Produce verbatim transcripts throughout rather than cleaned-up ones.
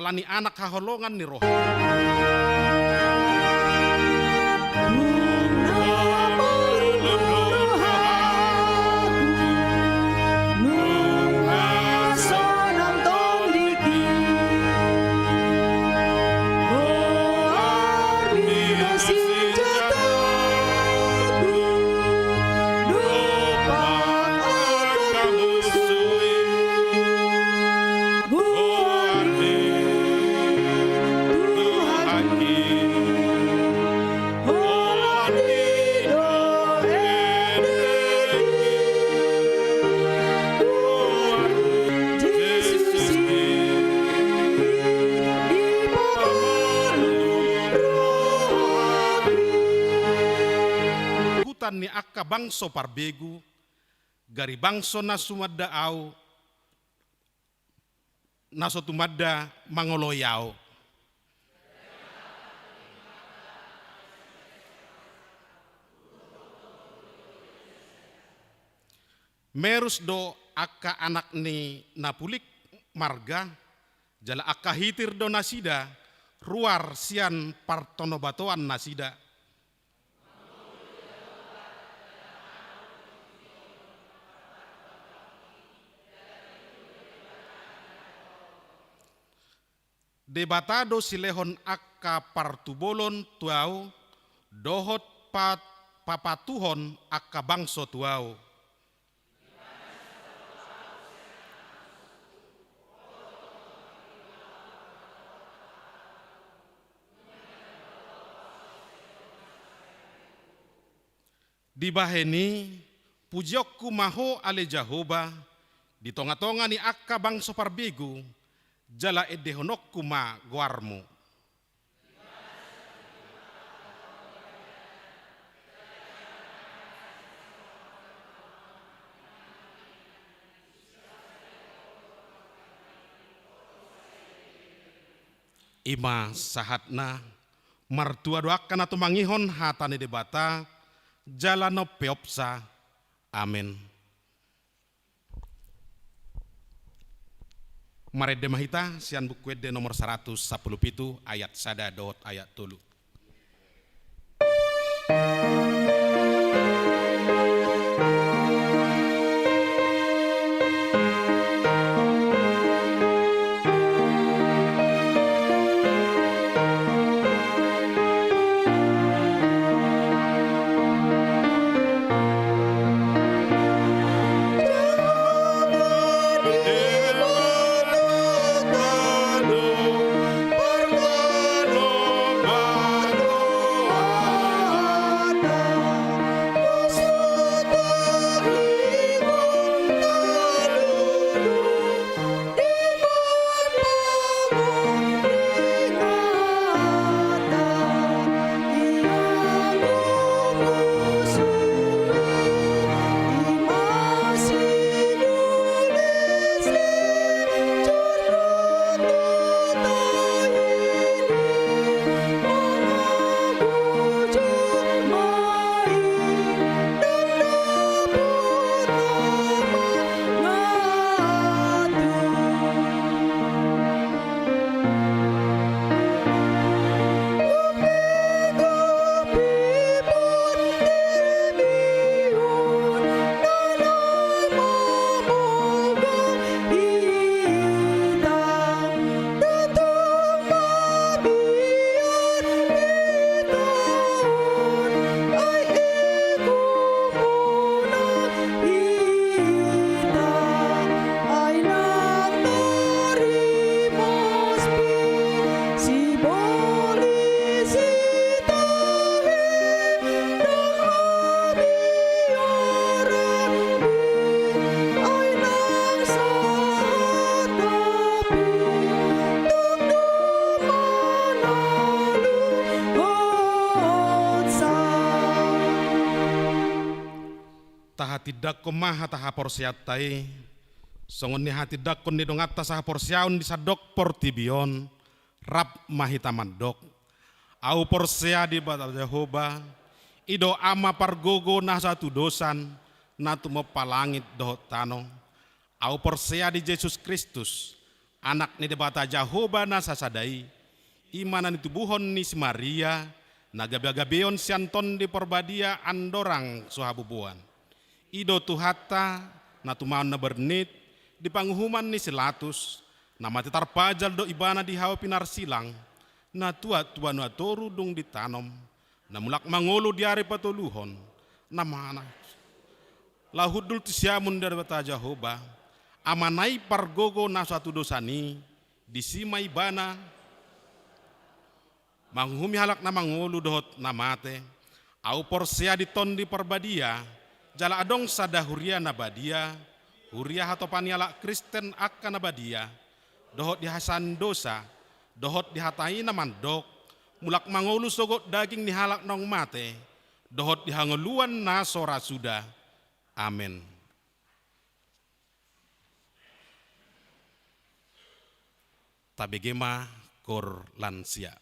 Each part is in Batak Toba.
Ala ni Anak haholongan ni roha. Hutan ni angka bangso parbegu, gari bangso na sumanda au, na so tumanda mangoloi au. Merus do angka anak ni na pulik marga, jala angka hitir do nasida, ruar sian partonobatoan nasida. Debata do silehon angka partubolon tu au, dohot pa-, papatuhon angka bangso tu au. Dibahen i, pujionku ma Ho ale Jahowa, di tongatonga ni angka bangso parbegu, jala endehononku ma goarmu. I ma sahatna. Martua do angka na tumangihon hata ni Debata, jala na umpeopsa. Amen. Marende ma hita sian Buku Ende nomor saratus sampulu pitu, ayat sada dohot ayat tolu. Tahatindangkon ma hata haporseaonta i, songon ni hatindangkon ni donganta sahaporseaon di sandok portibi on, rap ma hita mandok. Ahu porsea di Debata Jahowa, i do Ama pargogo na hatudosan, na tumompa langit dohot tano. Ahu porsea di Jesus Kristus, Anak ni Debata Jahowa na sasada i, i ma na nitubuhon ni si Maria, na gabe-gabeon sian Tondi Parbadia andorang so haboboan. I do Tuhanta, na tumaon na bernit, di panguhuman ni si Latus, na mate tarpajal do ibana di hau pinarsilang, na tuat tu banua toru dung ditanom, na mulak mangolu di ari patoluhon, na mana laho hundul tu siamun Debata Jahowa, Amana i pargogo na so hatudosan i, disi ma ibana manguhumi halak na mangolu dohot na mate. Ahu porsea di Tondi Parbadia, jala adong sada huria na badia, huria hatopan ni halak Kristen angka na badia, dohot di hasesaan dosa, dohot di hata i na mandok, mulak mangolu sogot daging ni halak naung mate, dohot di hangoluan na so ra suda. Amen. Tabege ma koor lansia.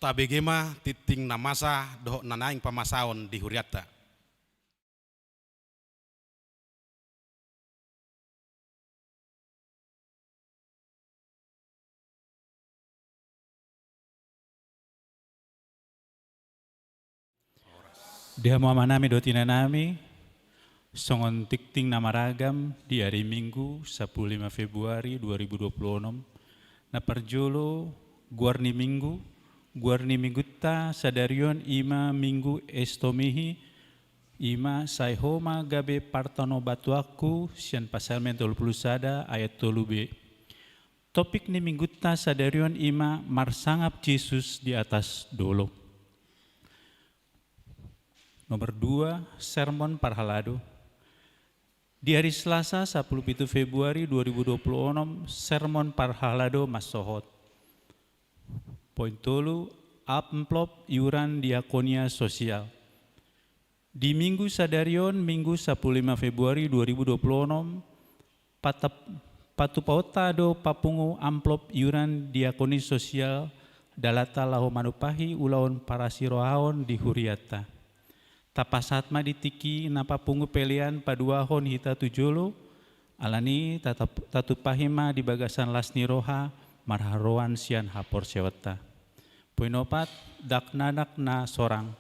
Tabege ma tingting na masa dohot na naeng pamasaon di hurianta. Di hamu amanami dohot inanami, songon tingting na maragam di ari Minggu, sapuluh lima Februari dua ribu dua puluh onom, na parjolo, goar ni Minggu, goar ni Minggunta sadari on i ma Minggu Estomihi, i ma sai ho ma gabe partanobatuanku sian Psalmen tolu pulu sada ayat tolu b. Topik ni Minggunta sadari on i ma marsangap Jesus di atas dolok. Nomor dua, sermon parhalado. Di hari Selasa, sapuluh pitu Februari dua ribu dua puluh onom, sermon parhalado mansohot. Poin tolu, amplop iuran diakonia sosial. Di Minggu sadari on, Minggu sapuluh lima Februari dua ribu dua puluh onom, patap-, patupaonta do papungu amplop iuran diakoni sosial dalanta laho manumpahi ulaon parasirohaon di hurianta. Tapasahat ma di tingki na papungu pelean paduahon hita tu jolo, alani tatap-, tatumpahi ma di bagasan las ni roha marharoan sian haporseaonta. Poin opat, dakdanak na sorang.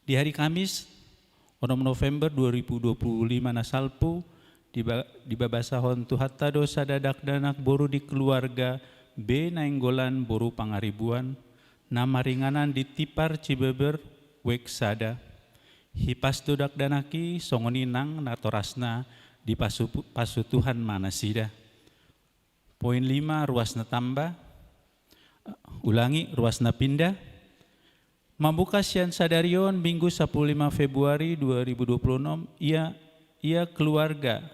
Di hari Kamis, onom November dua ribu dua puluh lima na salpu, diba-, dibabasahon Tuhanta do sada dakdanak boru di keluarga B Nainggolan boru Pangaribuan, na maringanan di Tipar Cibeber, wijk sada. Hipas do dakdanak i, songon i nang natorasna, dipasupu-, pasutuhan ma nasida. Poin lima, ruas na tamba. Ulangi, ruas na pinda. Mambuka sian sadari on, Minggu sapuluh lima Februari dua ribu dua puluh onom, ia, ia keluarga.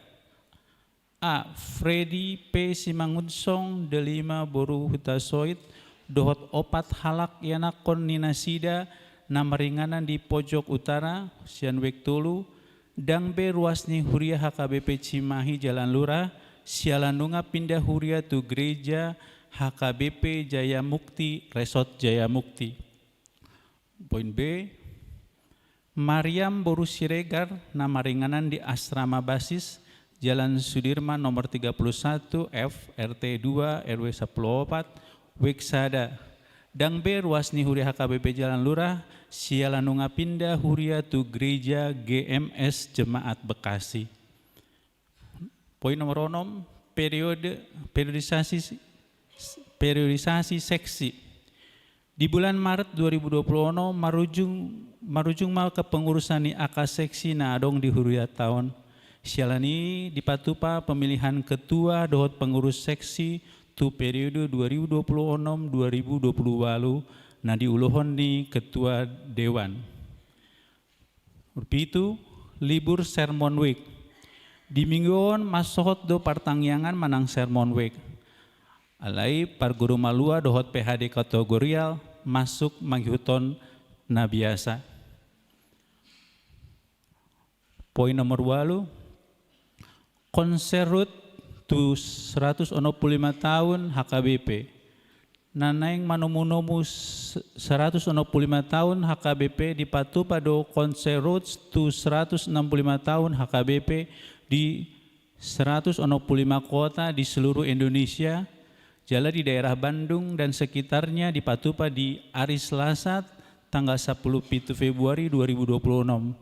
A, Fredi P Simangunsong, Delima boru Hutasoit, dohot opat halak ianakhon ni nasida na maringanan di Pojok Utara, sian wijk tolu, ndang be ruas ni huria H K B P Cimahi Jalan Lurah, siala nunga pinda huria tu gereja H K B P Jaya Mukti, Resort Jaya Mukti. Poin B, Mariam boru Siregar na maringanan di Asrama Basis, Jalan Sudirman nomor tiga puluh satu F, R T dua, R W sapuluh opat, wijk sada. Ndang be ruas ni huria H K B P Jalan Lurah, siala nunga pinda huria tu gereja G M S Jemaat Bekasi. Poin nomor onom, periode, periodisasi, periodisasi seksi. Di bulan Maret dua ribu dua puluh onom, marujung, marujung ma kepengurusan ni angka seksi na adong di hurianta on. Siala ni i dipatupa pemilihan ketua dohot pengurus seksi tu periode dua ribu dua puluh onom dua ribu dua puluh ualu na diuluhon ni ketua dewan. Pitu, libur Sermon Week. Di minggu on mansohot do partangiangan manang Sermon Week. Alai parguru malua dohot P H D kategorial masuk mangihuthon na biasa. Poin nomor ualu, Konser hut tu seratus onom pulu lima taon H K B P. Na naeng manomunomu s-, seratus onom pulu lima taon H K B P dipatupa do konser hut tu seratus enam puluh lima taon H K B P di seratus onom pulu lima kota di seluruh Indonesia, jala di daerah Bandung dan sekitarnya dipatupa di ari Selasa tanggal sapuluh pitu Februari dua ribu dua puluh onom.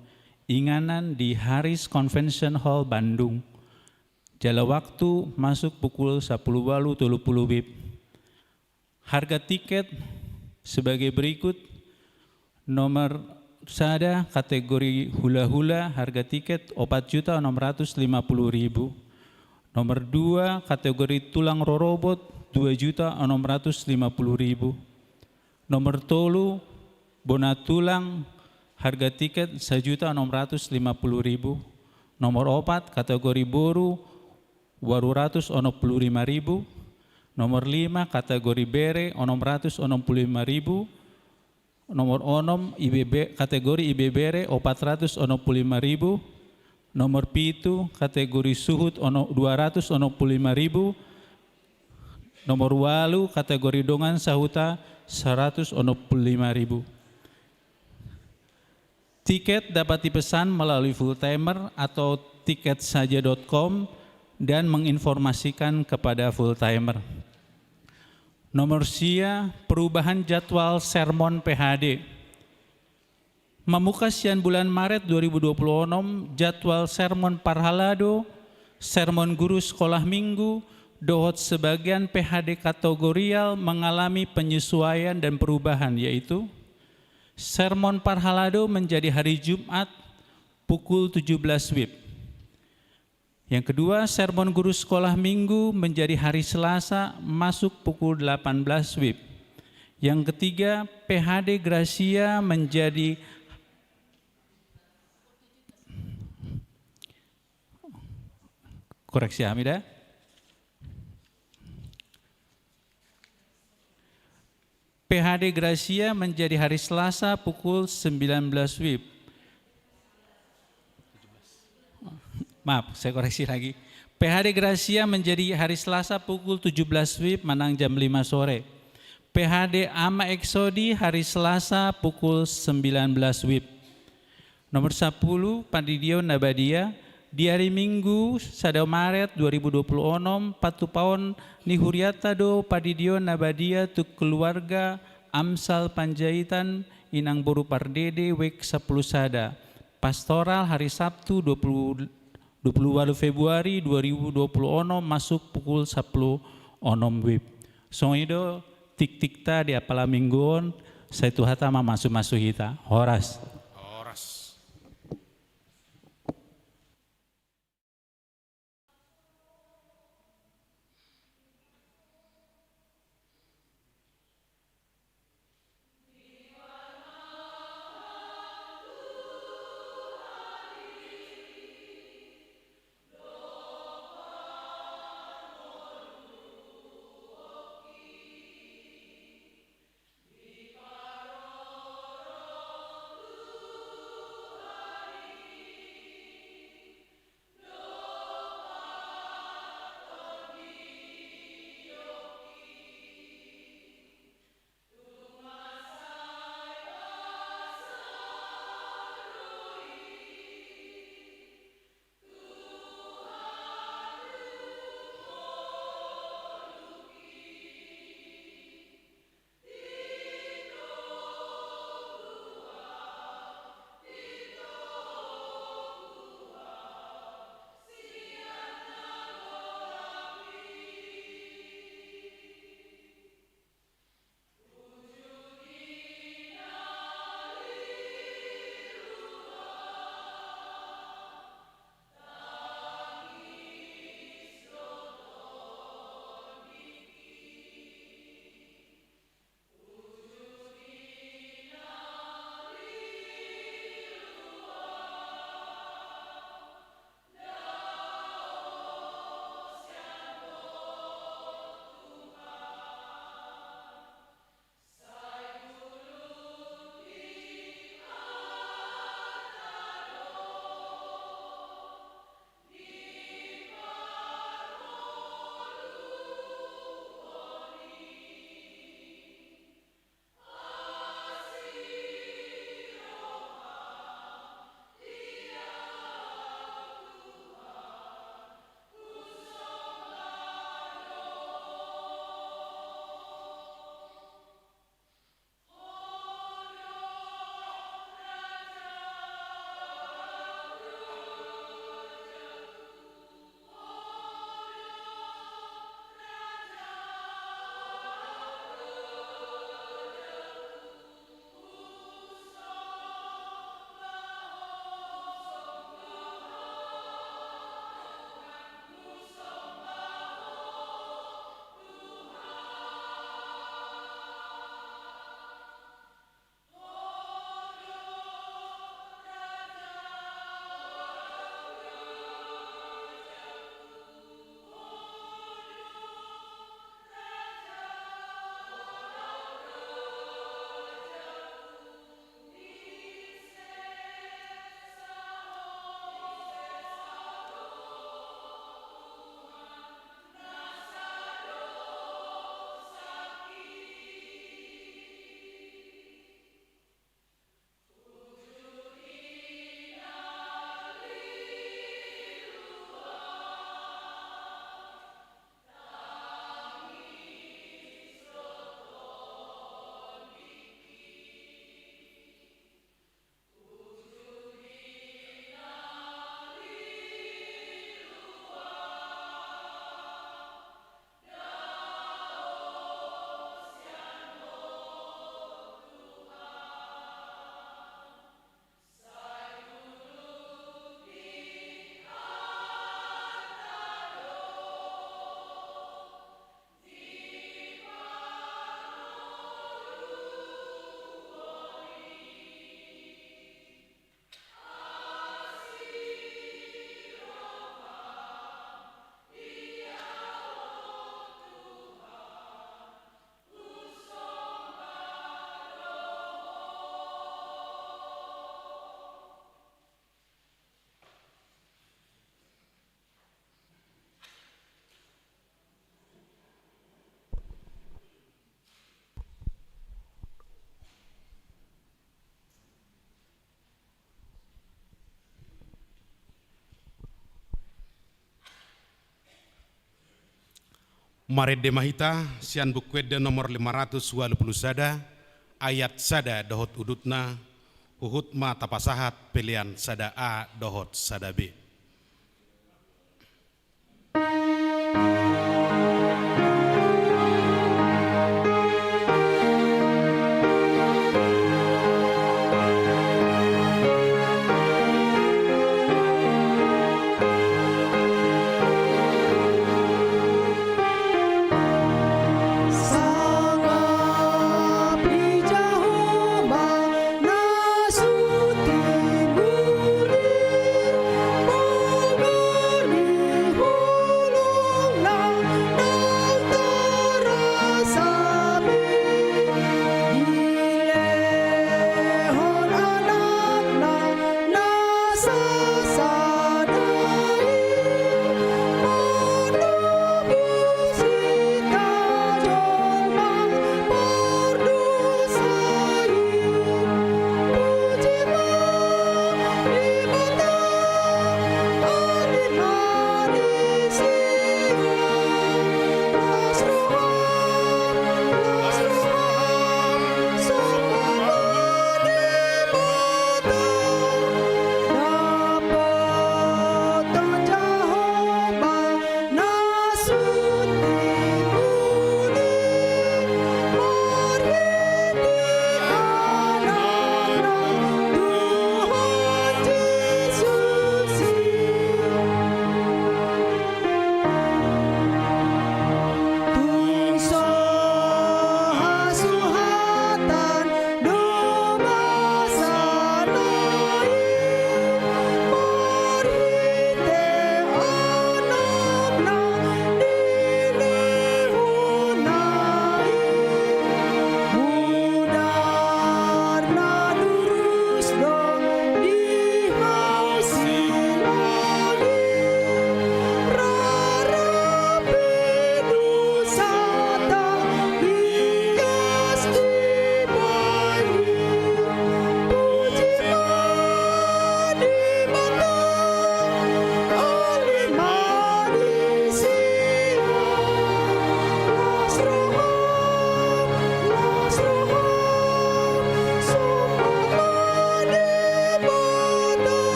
Inganan di Harris Convention Hall, Bandung. Jala waktu masuk pukul sapuluh ualu tolu pulu WIB. Harga tiket sebagai berikut. Nomor sada kategori hula-hula, harga tiket opat juta enam ratus lima puluh ribu. Nomor dua kategori tulang rorobot, dua juta enam ratus lima puluh ribu. Nomor tolu, bona tulang, harga tiket sajuta onom ratus lima pulu ribu. Nomor opat, kategori boru, ualu ratus onom pulu lima ribu. Nomor lima, kategori bere, onom ratus onom pulu lima ribu. Nomor onom, ibe-, kategori ibebere, opat ratus onom pulu lima ribu. Nomor pitu, kategori suhut, ono-, dua ratus onom pulu lima ribu. Nomor ualu, kategori dongan, sahuta seratus onom puluh lima ribu. Tiket dapat dipesan melalui full timer atau tiket saja dot com dan menginformasikan kepada full timer. Nomor sia, perubahan jadwal sermon P H D. Mamungka sian bulan Maret dua ribu dua puluh onom, jadwal sermon parhalado, sermon guru sekolah minggu, dohot sebagian P H D kategorial mengalami penyesuaian dan perubahan, yaitu sermon parhalado menjadi hari Jumat pukul tujuh belas wib. Yang kedua, sermon guru sekolah minggu menjadi hari Selasa masuk pukul delapan belas wib. Yang ketiga, P H D Gracia menjadi, koreksi hami da. P H D Gracia menjadi hari Selasa pukul sembilan belas wib. Maaf, saya koreksi lagi. P H D Gracia menjadi hari Selasa pukul tujuh belas wib manang jam lima sore. P H D Ama Eksodi hari Selasa pukul sembilan belas wib. Nomor sapuluh, Pandidion na badia. Di ari Minggu sada Maret dua ribu dua puluh onom, patupaon ni hurianta do pandidion na badia tu keluarga Amsal Panjaitan, Inang Boru Pardede, wijk sampulu sada. Pastoral hari Sabtu dua puluh, dua puluh ualu Februari dua ribu dua puluh onom, masuk pukul sampulu onom wib. Songon i do tiktikta di apala Minggu on, sai Tuhanta ma mamasumasu hita. Horas. Horas. Marende ma hita sian Buku Ende nomor lima ratus ualu pulu sada, ayat sada dohot udutna, huhut ma tapasahat pelean sada A dohot sada B.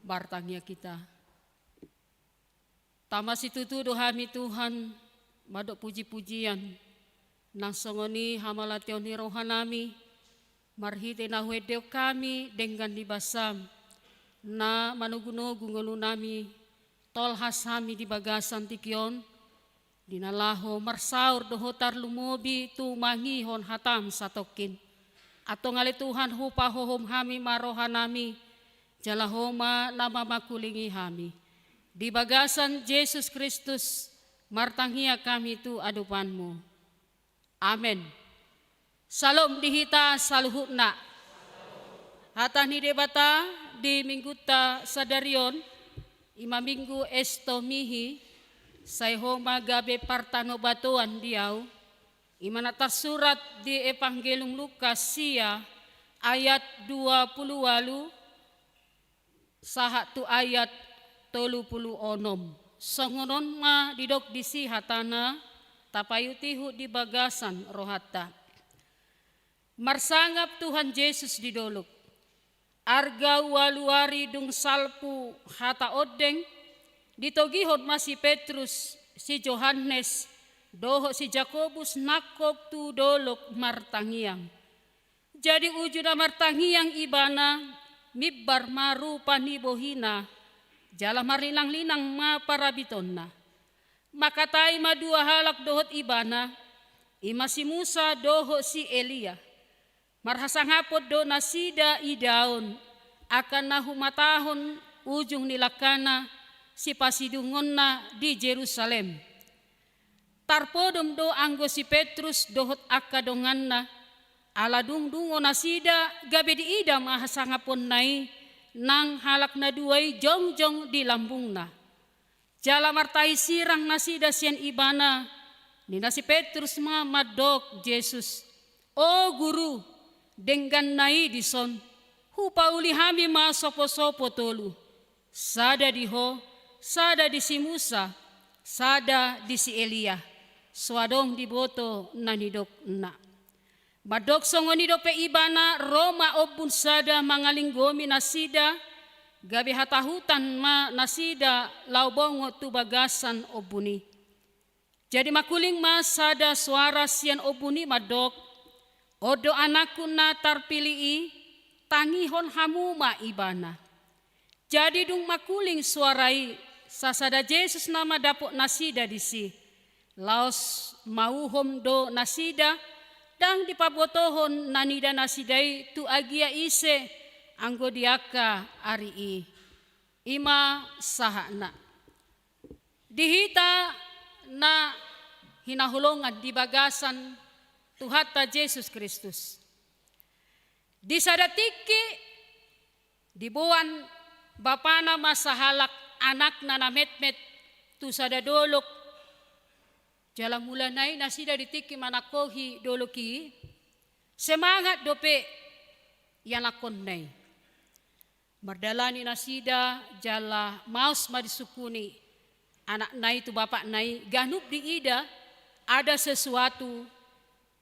Martangiang hita. Tama situtu do hami Tuhan, mandok puji-pujian, nang songon i hamauliateon ni rohanami, marhite na huendehon hami denggan ni basaM, na manogu-nogu ngolunami, tolhas hami di bagasan tingki on, di na laho marsaor dohot tarlumobi tumangihon hataM satongkin. Antong ale Tuhan, hupahohom hami ma rohanami, jala Ho ma na mamangkulingi hami. Di bagasan Jesus Kristus, martangiang hami tu adopanMu. Amen. Syalom di hita saluhutna. Hata ni Debata Di minggunta sadari on, ima minggu Estomihi, sai ho ma gabe partanobatoan di ahu, ima na tarsurat di Evangelium Lukas sia ayat dua pulu ualu sahat tu ayat tolu pulu onom. Songon on ma didok disi hatana, tapaihutihut di bagasan rohanta. Marsangap Tuhan Jesus di dolok. Arga ualu ari dung salpu hata ondeng, ditogihon ma si Petrus, si Johannes, dohot si Jakobus nangkok tu dolok martangiang. Jadi uju na martangiang ibana, mimbar ma rupa ni bohina, jala marlinanglinang ma parabitonna. Mangkatai ma dua halak dohot ibana, ima si Musa dohot si Elia. Marhasangapon do nasida idaon, angka na humatahon ujung ni langkana sipasidungonna di Jerusalem. Tarpodom do anggo si Petrus dohot angka donganna, ala dung dungo nasida gabe diida ma hasangaponna i, nang halak na dua i jongjong di lambungna. Jala martahi sirang nasida sian ibana, ninna si Petrus ma mandok Jesus, "O Guru, dengganna i dison, hupauli hami ma soposopo tolu, sada di ho, sada di si Musa, sada di si Elia, so adong diboto na nidokna." Mandok songon i dope ibana, ro ma ombun sada mangalinggomi nasida, gabe hatahutan ma nasida laho bongot tu bagasan ombun i. Jadi mangkuling ma sada soara sian ombun i mandok, "On do anakku na tarpilih i, tangihon hamu ma ibana." Jadi dung mangkuling soara i, sasada Jesus nama dapot nasida disi. Laos mauhom do nasida, ndang dipabotohon na nida nasida i tu agia ise anggo di angka ari i. Ima sahatna. Di hita na hinaholongan di bagasan Tuhanta Jesus Kristus. Di sada tingki diboan bapana ma sahalak anakna na metmet tu sada dolok. Jala mulana i nasida di tingki manangkohi dolok i, semangat dope ianakkonna i. Mardalani nasida jala maos ma disungkuni anakna i tu bapakna i, ganup diida ada sesuatu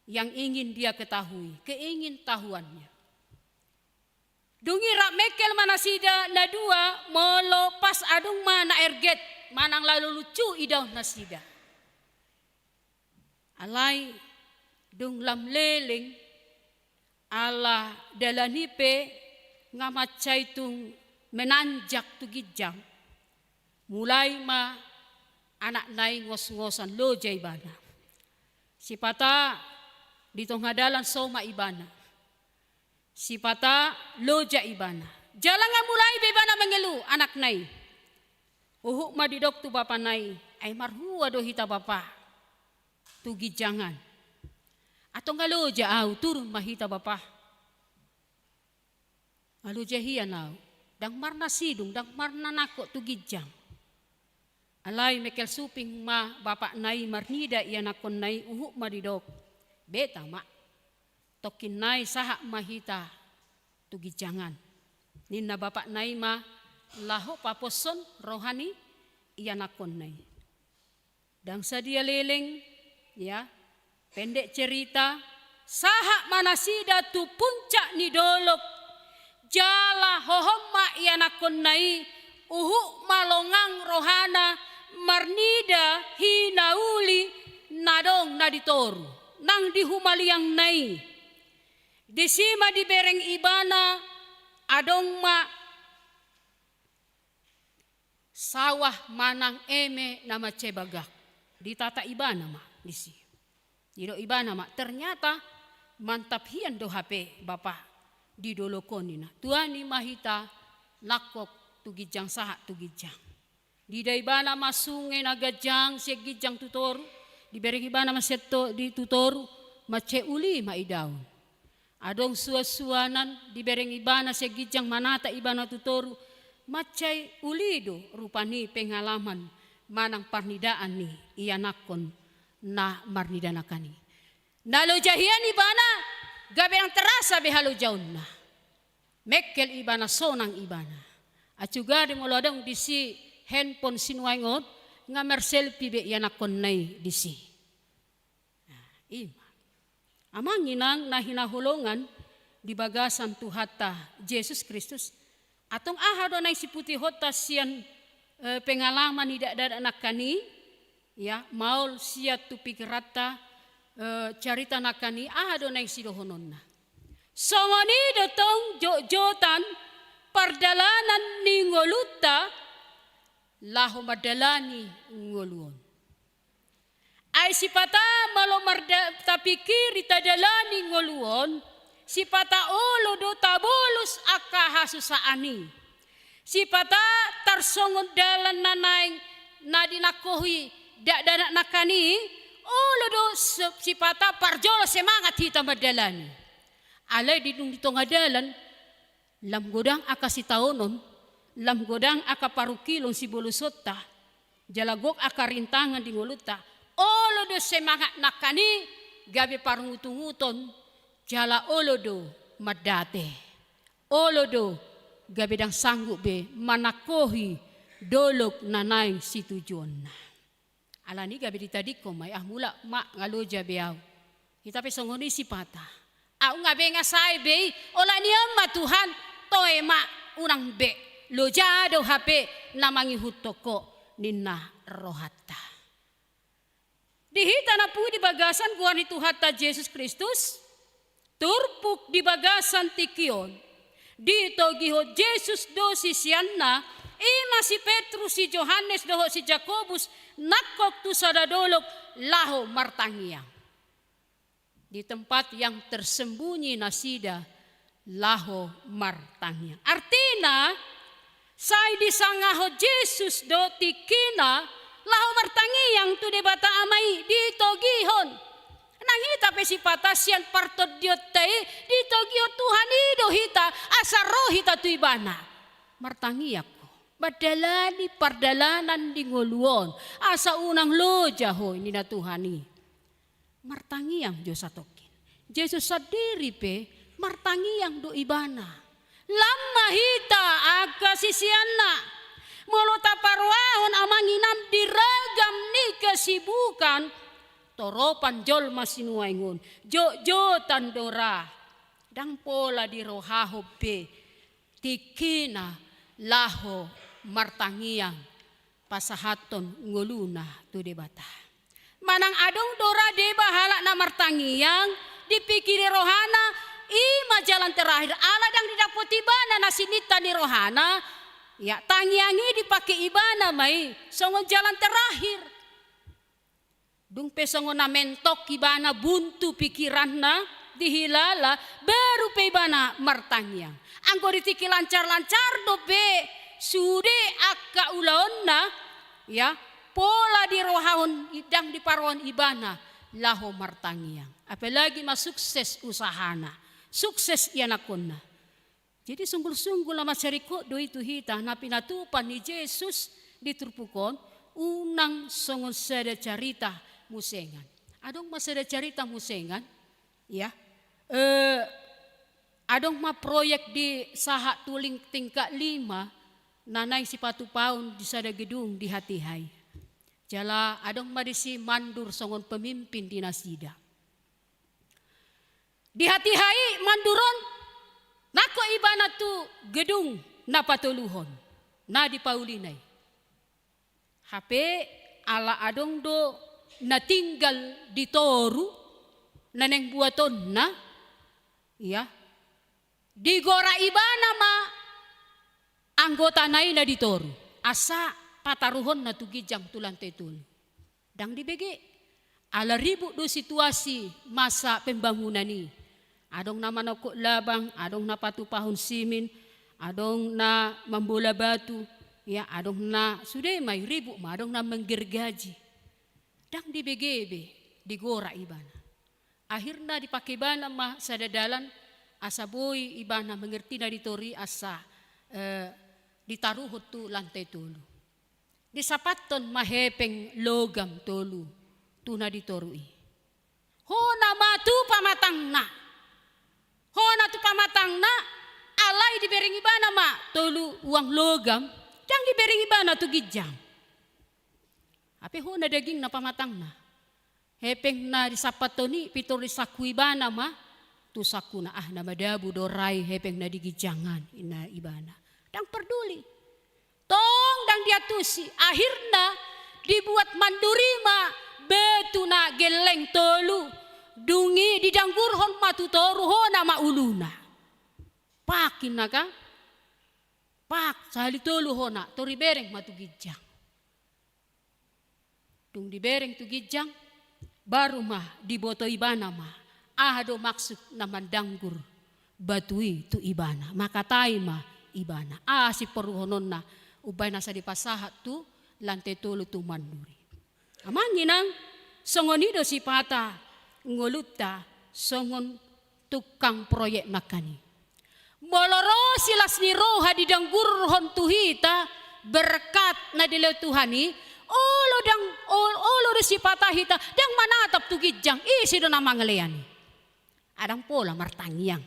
yang ingin dia ketahui, keingintahuannya. Dung i rap mengkel ma nasida na dua, molo pas adong ma na erget manang laho lucu idaon nasida. Alai dung lam leleng, ala dalan i pe nga mansai tung menanjak tu ginjang. Mulai ma anakna i ngosngosan, loja ibana. Sipata di tonga dalan so ma ibana. Sipata loja ibana. Jala nga mulai be ibana mengeluh anakna i. Huhut ma didok tu bapana i, "Ai marhua do hita bapa tu ginjang an? Antong nga loja ahu, turun ma hita bapa." Nga loja hian ahu, ndang marna sidung, ndang marna nangkok tu ginjang. Alai mengkel suping ma bapakna i marnida ianakkonna i, huhut ma didok, "Beta ma. Tongkin nai sahat ma hita tu ginjang an," ninna bapakna i ma laho paposhon roha ni ianakkonna i. Ndang sadia leleng, ya, pendek cerita, sahat ma nasida tu puncak ni dolok, jala hohom ma ianakkonna i, huhut ma longang rohana marnida hinauli na adong na di toru, nang di humaliangna i. Disi ma dibereng ibana adong ma sawah manang eme na mansai bagak. Ditata ibana ma disi. Didok ibana ma, "Ternyata mantap hian do hape bapa di dolok on," ninna. "Tuani ma hita nangkok tu ginjang, sahat tu ginjang." Diida ibana ma sunge na ganjang sian ginjang tu toru, dibereng ibana ma sian to-, di tu toru, mansai uli ma idaon. Adong suansuanan dibereng ibana sian ginjang manata ibana tu toru, mansai uli do rupa ni pengalaman manang parnidaan ni ianakhon na marnida nangkin i. Na loja hian ibana, gabe ndang terasa be halojaonna. Mengkel ibana, sonang ibana. Acuga do molo adong disi handphone sinuaeng on, nga marselfie be ianakhonna i disi. Nah, i ma. Amang inang na hinaholongan di bagasan Tuhanta Jesus Kristus, antong aha do naeng siputihonta sian, eh, pengalaman ni dakdanak nangkin i, ya, maol sian tu pikiranta, eh, carita nangkin i, aha do naeng sidohononna. Songon i do tong jotjotan pardalanan ni ngolunta laho mandalani ngolu on. Ai sipata molo marda-, tapikiri tadalani ngolu on, sipata olo do tabolus angka hasusaan i. Sipata tarsongon dalan na naeng na dinangkohi dakdanak nangkin i, olo do se-, sipata parjolo semangat hita mandalani. Alai di dung di tonga dalan, lam godang angka sitaonon, lam godang angka parungkilon sibolusonta, jala gok angka rintangan di ngolunta, olo do semangat nangkin i gabe parungutunguton, jala olo do mandate. Olo do gabe ndang sanggup be manangkohi dolok na naeng situjuonna. Alani i gabe ditadingkon ma i, ah, mulak ma, nga loja be au. Hita pe songon i sipata. Au nga be nga sae be i, holan i ma Tuhan, toe ma, unang be. Loja do hape na mangihuthon ho, ninna rohanta. Di hita na pudi bagasan goar ni Tuhanta Jesus Kristus, turpuk di bagasan tingki on, ditogihon Jesus do siseanna, i ma si Petrus, si Johannes dohot si Jakobus, nangkok tu sada dolok laho martangiang. Di tempat yang tersembunyi nasida laho martangiang. Artina, sai disangahon Jesus do tingkina laho martangiang tu Debata Ama i, ditogihon. Nang hita pe sipata sian partondionta i, ditogihon Tuhan i do hita, asa ro hita tu Ibana. Martangiang ho, mandalani pardalanan di ngolu on, asa unang loja ho, ninna Tuhan i. Martangiang jo satongkin. Jesus sandiri pe martangiang do Ibana. Lam ma hita angka siseanna. Molo taparohahon, amang inang, di ragam ni kesibukan, toropan jolma sinuaeng on, jotjotan do ra. Ndang pola dirohahon be tingkina laho martangiang, pasahathon ngoluna tu Debata. Manang adong do ra deba halak na martangiang, dipikiri rohana, i ma jalan terakhir, ala ndang didapot ibana na sininta ni rohana, ya, tangiang i dipake ibana ma i songon jalan terakhir. Dung pe songon na mentok ibana, buntu pikiranna, dihilala, baru pe ibana martangiang. Anggo di tingki lancar-lancar dope sude angka ulaonna, ya, pola dirohahon, ndang diparohahon ibana laho martangiang. Apalagi ma sukses usahana, sukses ianakhonna. Jadi sunggul-sunggul na mansai ringkot do i tu hita, na pinatupa ni Jesus di turpuk on, unang songon sada carita musengan. Adong ma sada carita musengan, ya. Eh, adong ma proyek di Sahat Tuling tingkat lima, na naeng sipatupaon di sada gedung di Hatiha i. Jala adong ma disi mandur songon pemimpin di nasida. Di Hatiha i mandur on, nangkok ibana tu gedung na patoluhon, na dipaulina i. Hape ala adong do na tinggal di toru, na naeng buatonna, ya, digora ibana ma anggotana i na di toru, asa pataruhonna tu ginjang tu lantai tolu. Ndang dibege. Ala ribut do situasi masa pembangunan i. Adong na manongkok labang, adong na patupahon simin, adong na mambola batu, ya, adong na sude ma i ribut ma, adong na menggergaji. Ndang dibege be, digora ibana. Akhirna dipake ibana ma sada dalan, asa boi ibana mengerti na di toru i asa, eh, ditaruhon tu lantai tolu. Disapathon ma hepeng logam tolu tu na di toru i. Hona ma tu pamatangna. Hona tu pamatangna, alai dibereng ibana ma tolu uang logam, ndang dibereng ibana tu ginjang. Hape hona dagingna pamatangna. Hepeng na disapathon i pintor disangku ibana ma tu sangkuna, ah, na madabu do ra i hepeng na di ginjang an, ninna ibana. Ndang parduli. Tong ndang diantusi, akhirna dibuat manduri ma batu na gelleng tolu, dung i didanggurhon ma tu toru, hona ma uluna. Pak, ninna kan? Pak, sahali tolu hona, tor dibereng ma tu ginjang. Dung dibereng tu ginjang, baru ma diboto ibana ma aha do maksud na mandanggur batu i tu ibana. Mangkatai ma ibana, aha siporluhononna umbahen asa dipasahat tu lantai tolu tu manduri. Amang inang, songon i do sipata ngolunta songon tukang proyek nangkin i. Molo ro silas ni roha didanggurhon tu hita berkat na dilehon Tuhan i, olo ndang, ol-, olo do sipata hita ndang manatap tu ginjang, ise do na mangalean i? Ndang pola martangiang.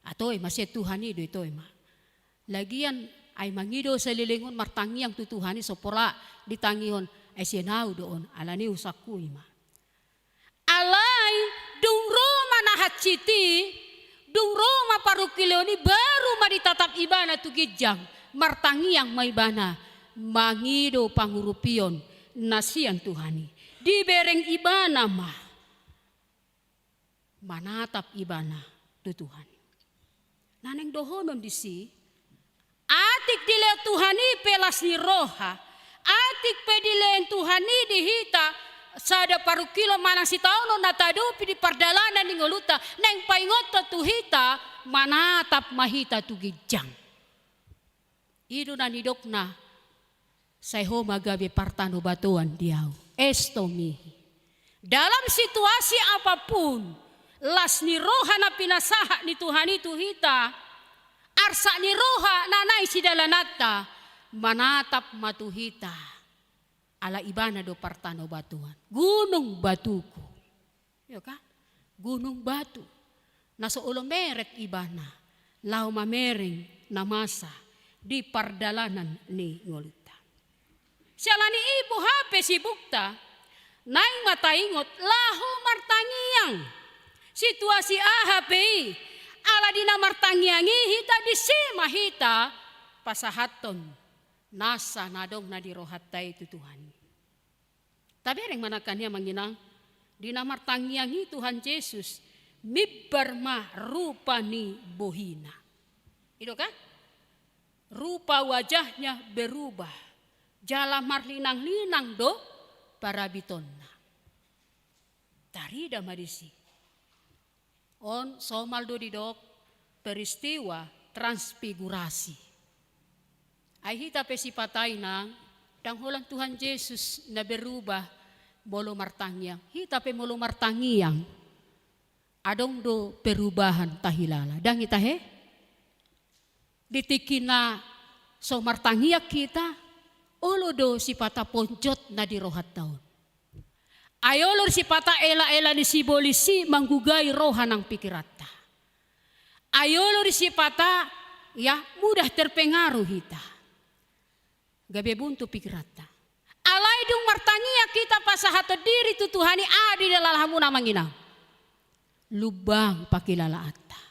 Atoe ma sian Tuhan i do, itoe ma. Lagian ai mangido saleleng on martangiang tu Tuhan i, so pola ditangihon, ai sian au do on, alani husangkui ma. Alai dung ro ma na hansit i, dung ro ma parungkilon i, baru ma ditatap ibana tu ginjang, martangiang ma ibana, mangido pangurupion na sian Tuhan i. Dibereng ibana ma manatap ibana tu Tuhan i. Na naeng dohonon disi, atik dilehon Tuhan i pe las ni roha, atik pe dilehon Tuhan i di hita sada parungkilon manang sitaonon na taadopi di pardalanan ni ngolunta, naeng paingothon tu hita, manatap ma hita tu ginjang. I do na nidokna, sai ho ma gabe partanobatoan di au. Esto mihi. Dalam situasi apapun, las ni roha na pinasahat ni Tuhan i tu hita, arsak ni roha na naeng sidalananta, manatap ma tu hita. Ala ibana do partanobatoan. Gunung batuku. Iyo kan? Gunung batu. Na so olo meret ibana, laho mamereng na masa di pardalanan ni ngolunta. Siala ni i, boha pe sibukta, naeng ma taingot laho martangiang. Situasi aha pe i, ala di na martangiang i hita, disi ma hita pasahathon nasa na adong na di rohanta i tu Tuhan i. Tabereng ma nangkin i, amang inang, di na martangiang i Tuhan Jesus, mimbar ma rupa ni bohina. I do kan? Rupa wajahnya berubah. Jala marlinang-linang do parabitonna. Tarida ma disi. On somal do didok peristiwa transfigurasi. Ai hita pe sipata, inang, ndang holan Tuhan Jesus na berubah molo martangiang. Hita pe molo martangiang, adong do perubahan tahilala. Ndang i tahe? Di tingki na so martangiang hita, olo do sipata ponjot na di rohanta on. Ai olo do sipata ela-ela ni sibolis i manggugai roha nang pikiranta. Ai olo do sipata, ya, mudah terpengaruh hita. Gabe buntu pikiranta. Alai dung martangiang hita pasahathon diri tu Tuhan i, aha dilala hamuna, amang inang? Lumbang pangkilalaanta.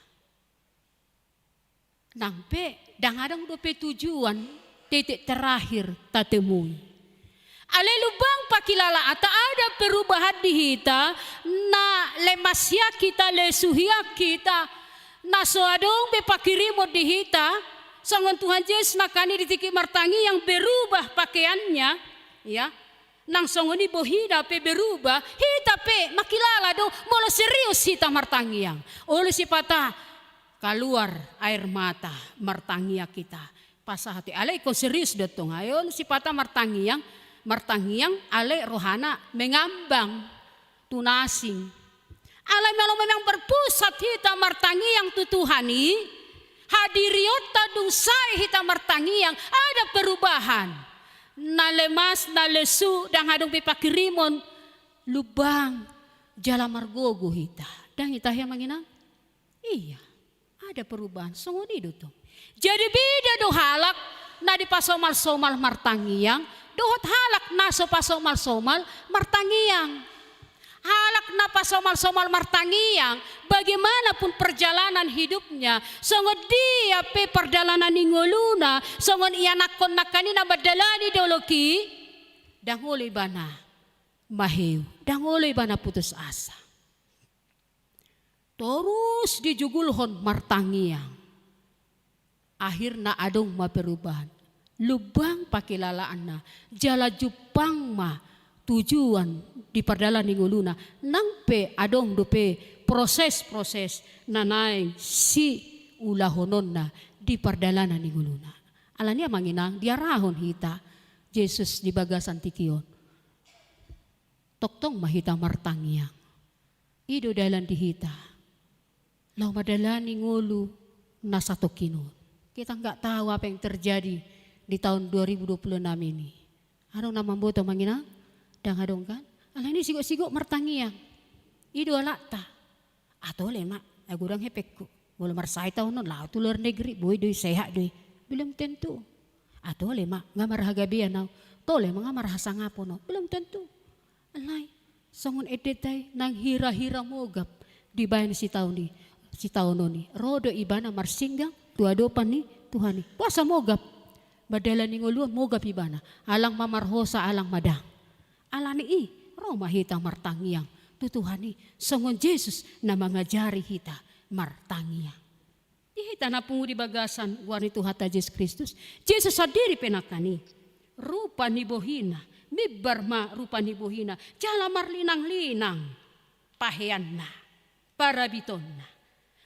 Nang pe, ndang adong dope tujuan titik terakhir tatemui. Alai lumbang pangkilalaanta, ada perubahan di hita, na lemas hian hita, lesu hian hita, na so adong be panghirimon di hita, songon Tuhan Jesus nangkin i di tingki martangiang berubah pakaiannya, ya. Nang songon i bohina pe berubah, hita pe mangkilala do molo serius hita martangiang. Olo sipata kaluar air mata martangiang hita. Pasahat i, alai ingkon serius do tong, ai olo sipata martangiang, martangiang alai rohana mengambang tu na asing. Alai molo memang berpusat hita martangiang tu Tuhan i, hadirionta dung sae hita martangiang, ada perubahan. Na lemas, na lesu, ndang adong be pangkirimon, lumbang, jala margogo hita. Ndang i tahe, amang inang? Ia, ada perubahan, songon i do tong. Jadi beda do halak na dipasomalsomal martangiang, dohot halak na so pasomalsomal martangiang. Halak na pasomalsomal martangiang, bagaimanapun perjalanan hidupnya, songon dia pe pardalanan ni ngoluna, songon ianakhon nangkaningan mandalani dolok i, ndang olo ibana maheu, ndang olo ibana putus asa. Torus dijugulhon martangiang. Akhirna adong ma perubahan. Lumbang pangkilalaanna, jala jumpang ma tujuan di pardalanan ni ngoluna. Nang pe adong dope proses-proses na naeng siulahononna di pardalanan ni ngoluna. Alani i, amang inang, diarahon hita Jesus di bagasan tingki on. Tongtong ma hita martangiang. I do dalan di hita laho mandalani ngolu na satongkin on. Kita nggak tahu apa yang terjadi di tahun dua ribu dua puluh enam ini. Adong na mamboto, amang inang? Ndang adong, kan? Alani i sigok-sigok martangiang. I do alatna. Atole ma, ai godang hepengku. Molo marsahit au annon, laho tu luar negeri, boi do i, sehat do i. Belum tentu. Atole ma, nga marhagabean au. Tole ma, nga marhasangapon au. Belum tentu. Alai, songon endenta i, nang hira-hira mogap dibaen sitaon i, sitaonon i. Ro do ibana marsinggang tu adopan ni Tuhan i. Boasa mogap? Mandalani ngolu on mogap ibana. Alang ma marhosa, alang ma ndang. Alani i, ro ma hita martangiang tu Tuhan i, songon Jesus na mangajari hita martangiang. Di hita na pungu di bagasan goar ni Tuhanta Jesus Kristus, Jesus sandiri pe nangkaningan. Rupa ni bohina, mimbar ma rupa ni bohina, jala marlinang-linang paheanna, parabitonna.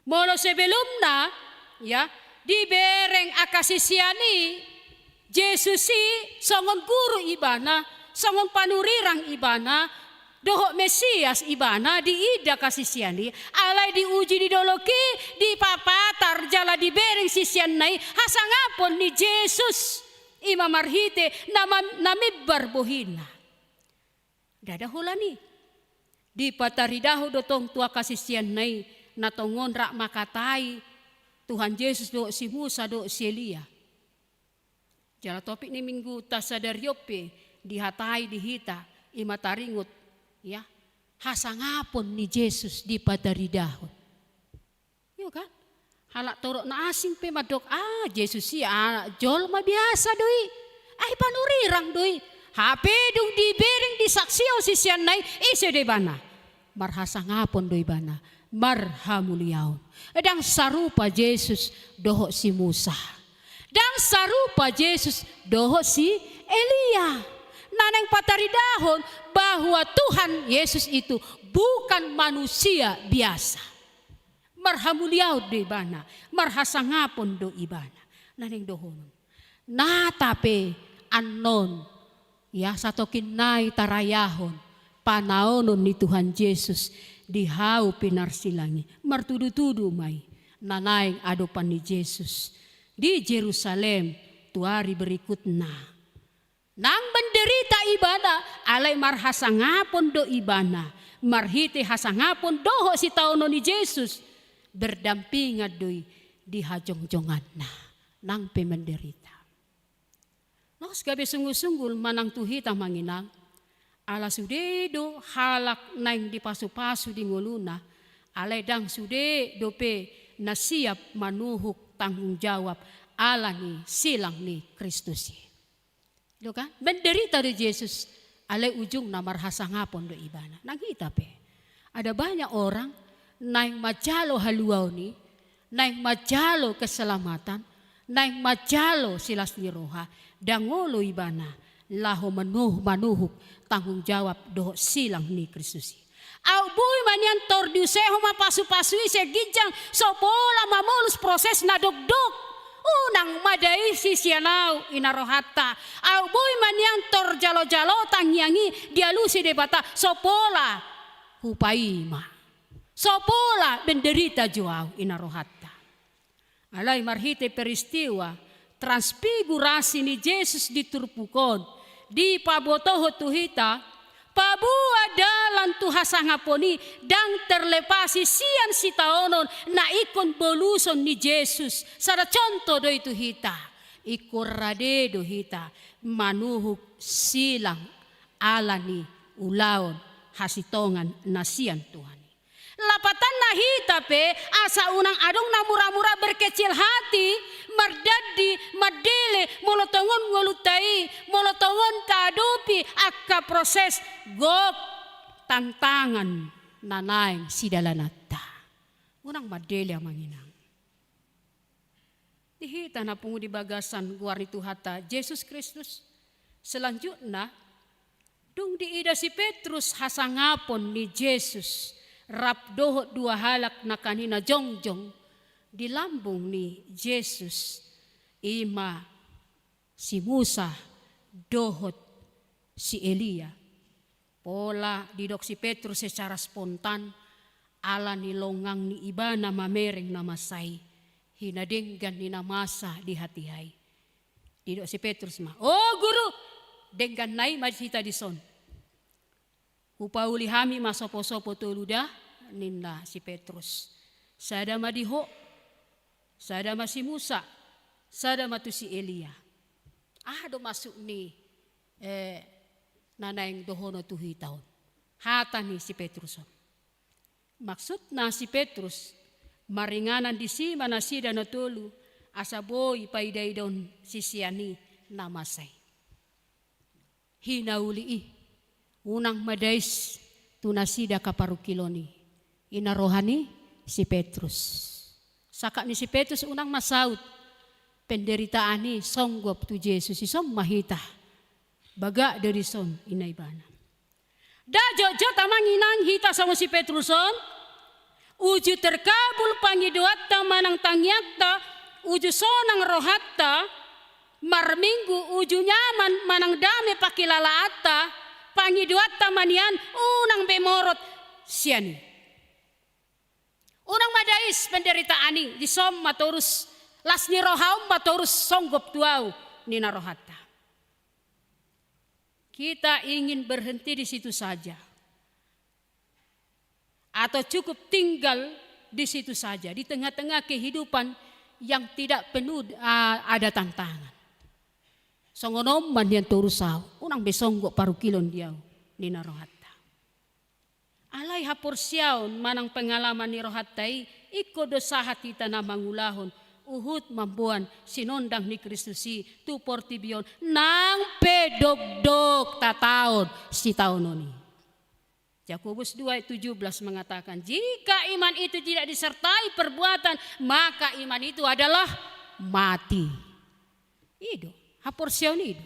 Molo sebelumna, ya, dibereng angka sisean i, Jesus i songon guru ibana, songon panurirang ibana, dohot Mesias ibana diida angka sisean i, alai diuji di dolok i, dipapatar jala dibereng siseanna i hasangapon ni Jesus, i ma marhite na ma-, na mimbar bohina. Ndada holan i. Dipataridahon do tong tu angka siseanna i, na tongon rap mangkatai Tuhan Jesus dohot si Musa dohot si Elia. Jala topik ni mingguta sadari on pe dihatai di hita, i ma taringot, ya, hasangapon ni Jesus dipataridahon. Io kan? Halak torop na asing pe mandok, ah, Jesus i anak jolma biasa do i. Ai panurirang do i. Hape dung dibereng disaksihon siseanna i, ise do ibana? Marhasangapon do ibana, marhamuliaon. Ndang sarupa Jesus dohot si Musa. Ndang sarupa Jesus dohot si Elia. Na naeng pataridahon bahwa Tuhan Yesus itu bukan manusia biasa. Marhamuliaon do ibana, marhasangapon do ibana. Na naeng dohonon. Nata pe annon, ya, satongkin nai tarayahon panaonon ni Tuhan Jesus di hau pinarsilang i. Martudutudu ma i na naeng adopan ni Jesus di Jerusalem tu ari berikutna. Nang menderita ibana, alai marhasangapon do ibana. Marhite hasangapon dohot sitaonon ni Jesus, berdampingan do i di hajongjonganna. Nang pe menderita. Laos gabe sungguh-sungguh manang tu hita, amang inang. Ala sude do halak naeng dipasupasu di ngoluna, alai ndang sude dope na siap manuhuk tanggung jawab ala ni silang ni Kristus i. Io kan? Menderita do Jesus, alai ujungna marhasangapon do ibana. Nang hita pe. Ada banyak orang naeng manjalo haluaon i, naeng manjalo keselamatan, naeng manjalo silas ni roha, ndang olo ibana laho manuh-, manuhuk tanggung jawab dohot silang ni Kristus i. Aut boi ma nian tor diusehon ma pasupasu i sian ginjang, so pola mamolus proses na dokdok. Unang ma da i sisean au, ina rohanta. Aut boi ma nian tor jalojalo tangiang i dialusi Debata, so pola hupaima. So pola menderita jo ahu, i na rohanta. Alai marhite peristiwa transfigurasi ni Jesus di turpuk on, dipabotohon tu hita, paboa dalan tu hasangapon i ndang terlepasi sian sitaonon na ingkon boluson ni Jesus. Sada contoh do i tu hita. Ingkon rade do hita manuhuk silang ala ni ulaon hasitongan na sian Tuhan i. Lapatanna hita pe asa unang adong na mura-mura, berkecil hati, mardandi, mandele, molo tongon ngolunta i, molo tongon taadopi angka proses gok, tantangan na naeng sidalananta. Unang mandele, amang inang. Di hita na pungu di bagasan goar ni Tuhanta Jesus Kristus. Selanjutna, dung diida si Petrus hasangapon ni Jesus rap dohot dua halak nangkaningan na jongjong di lambung ni Jesus, i ma si Musa dohot si Elia. Pola didok si Petrus secara spontan, ala ni longang ni ibana mamereng na masa i, hina denggan ni na masa di hatiha i. Didok si Petrus ma, "O Guru, dengganna i ma hita dison. Hupauli hami ma sopo-sopo tolu da," ninna si Petrus. "Sada ma di ho, sada ma si Musa, sada ma tu si Elia." Aha do maksud ni, eh, na naeng dohonon tu hita on? Hata ni si Petrus on. Maksudna si Petrus, maringanan disi ma nasida na tolu, asa boi paida-idaon sisean i na masa i. Hinauli i, unang madais tu nasida angka parungkilon i. I na roha ni si Petrus. Sangkap ni si Petrus unang masaut penderitaan i songgop tu Jesus, dison ma hita. Bagak do dison, ninna ibana. Nda jotjot, amang inang, hita songon si Petrus on, uju terkabul pangidoanta manang tangiangta, uju sonang rohanta, marminggu, uju nyaman manang dame pangkilalaanta, pangidoanta ma nian, unang be morot sian i. Unang madais penderitaan i, dison ma torus, las ni roha on ma torus songgop tu ahu, ninna rohanta. Kita ingin berhenti di situ saja. Atau cukup tinggal di situ saja, di tengah-tengah kehidupan yang tidak penuh, ah, ada tantangan. Songon on ma nian torus ahu, unang be songgop parungkilon di ahu, ninna rohanta. Alai haporseaon manang pengalaman ni rohanta i, ingkon do sahat hita na mangulahon, huhut mamboan sinondang ni Kristus i tu portibi on, nang pe dokdok tataon sitaonon i. Jakobus dua ayat tujuh belas mengatakan, "Jika iman itu tidak disertai perbuatan, maka iman itu adalah mati." I do, haporseaon i do.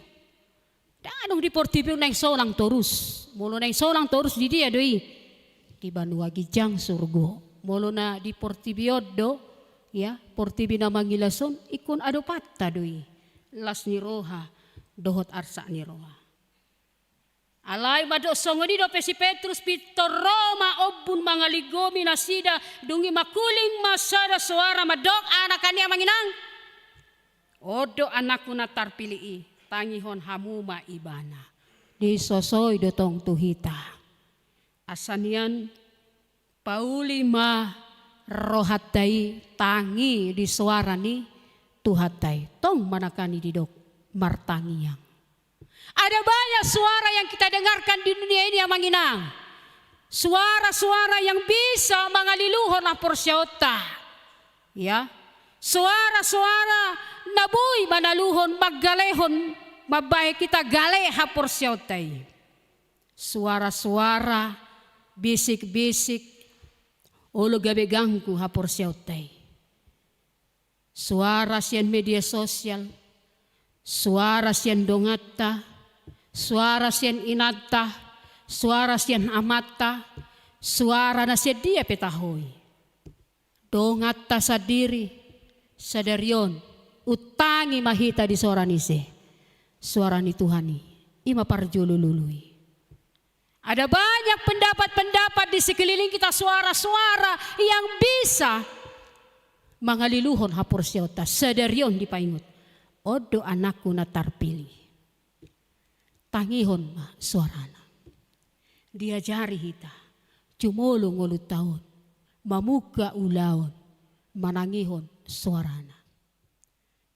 Ndang adong di portibi on naeng sonang torus. Molo naeng sonang torus, di dia do i? Di banua ginjang surgo. Molo na di portibi on do, ya, portibi na mangilas on, ingkon adopanta do i. Las ni roha dohot arsak ni roha. Alai mandok songon i dope si Petrus, pintor ro ma ombun mangalinggomi nasida, dung i mangkuling ma sada soara mandok, aha nangkaningan, amang inang? On do Anakku na tarpilih i, tangihon hamu ma ibana. Disosoi do tong tu hita. Asa nian pauli ma rohanta i, tangi di soara ni Tuhanta i. Tong ma nangkaningan didok martangiang. Ada banyak suara yang kita dengarkan di dunia ini, amang inang. Suara-suara yang bisa mangaliluhon haporseaonta. Ya. Suara-suara na boi manaluhon, manggalehon, mambahen hita gale haporseaonta i. Suara-suara, bisik-bisik, olo gabe ganggu haporseaonta i. Suara sian media sosial, suara sian donganta, suara sian inanta, suara sian amanta, suara na sian dia pe taho i. Donganta sandiri, sadari on, untangi ma hita di soara ni ise? Soara ni Tuhan i, i ma parjolo lului. Ada banyak pendapat-pendapat di sekeliling kita, suara-suara yang bisa mangaliluhon haporseaonta. Sadari on dipaingot, on do anakku na tarpilih. Tangihon ma suarana. Diajari hita jumolo ngolunta on, mamungka ulaon, manangihon suarana.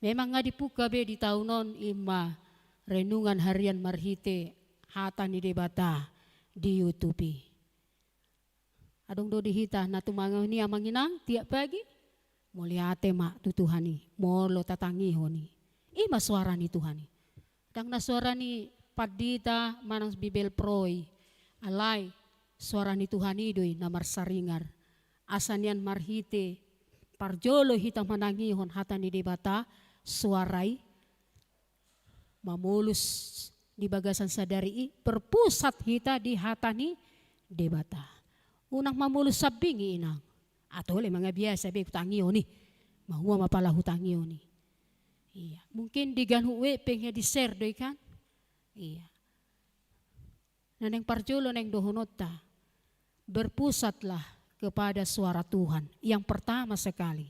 Memang nga dipungka be di taon on ima renungan harian marhite hata ni Debata di YouTube i. Adong do di hita na tumangihon i, amang inang, tiap pagi? Mauliate ma tu Tuhan i molo tatangihon i. Ima suara ni Tuhan i. Ndang na suara ni pandita manang bibelvrouw i. Alai suara ni Tuhan i do i na marsaringar. Asa nian marhite parjolo hita manangihon hata ni Debata, suara i mamolus di bagasan sadari i, berpusat hita di hata ni Debata. Unang mamolus sambing i, inang. Atau le manga biasa be hutangihon i. Mahua ma pala hutangihon i. Iya, mungkin di ganup web pe hea di-share do i kan? Iya. Na naeng parjolo naeng dohononta, berpusatlah kepada suara Tuhan yang pertama sekali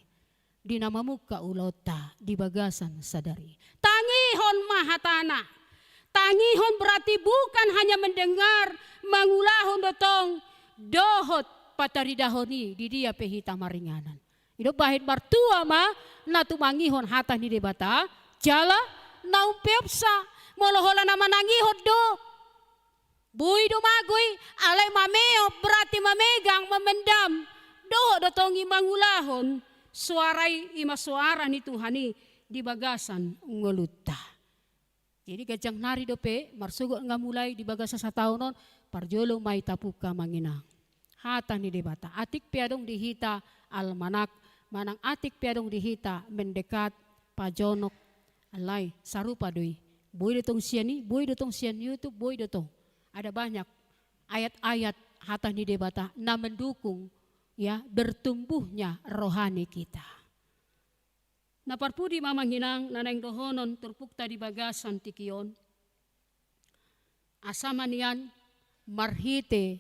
di na mamungka ulaonta di bagasan sadari. Tangihon ma hatana. Tangihon berarti bukan hanya mendengar, mangulahon do tong, dohot pataridahon i di dia pe hita maringanan. I do bahen martua ma na tumangihon hata ni Debata, jala na umpeopsa. Molo holan na manangihon do, boi do mago i, alai mameop berarti mamegang, memendam. Dohot do tong i mangulahon suara i, ima suara ni Tuhan i di bagasan ngolunta. Jadi ganjang nari dope, marsogot nga mulai di bagasan sataon on, parjolo ma i tapungka, amang inang. Hata ni Debata. Atik pe adong di hita almanak, manang atik pe adong di hita mendekat, pajonok, alai sarupa do i. Boi do tong sian i, boi do tong sian YouTube, boi do tong. Ada banyak ayat-ayat hata ni Debata na mendukung, ya, bertumbuhnya rohani kita. Na parpudi ma, amang inang, na naeng dohonon turpukta di bagasan tingki on. Asa ma nian marhite